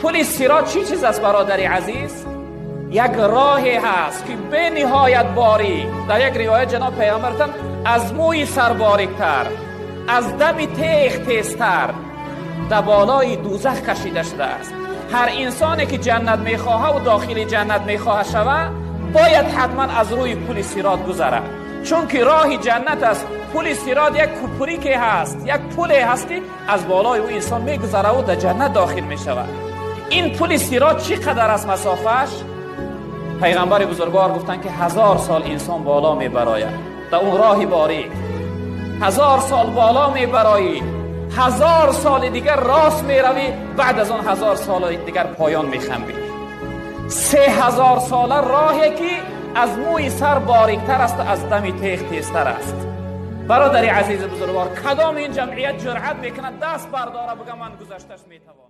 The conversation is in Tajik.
Пули сирот чӣ чиз аст, бародари азиз? Як роҳе ҳаст ки бениҳоят борик. Дар як ривоят ҷаноб паёмбар аз мӯи сар бориктар, аз дами теғ тезтар дар болои дӯзах кашида шудааст. Ҳар инсоне ки ҷаннат мехоҳад ва дохили ҷаннат мехоҳад шавад, бояд ҳатман аз рӯи пули сирот гузарад, чунки роҳи ҷаннат аст. Пули сирот як куприке ҳаст, як пуле ҳаст ки аз болои ӯ инсон мегузарад ва дар ҷаннат дохил мешавад. Ин пули сирот чӣ қадар аст масофааш? Пайғамбари бузургвор гуфтанд ки 1000 сол инсон боло мебарояд дар он роҳи борик, 1000 сол боло мебароӣ, 1000 соли дигар рост меравӣ, баъд аз он 1000 соли дигар поён мехамбӣ. 3000 сола роҳе ки аз мӯи сар бориктар аст, аз дами теғ тезтар аст. Бародари азизи бузургвор, кадом ин ҷамъият ҷуръат мекунад даст бардора бигӯяд ман гузашташ метавонам?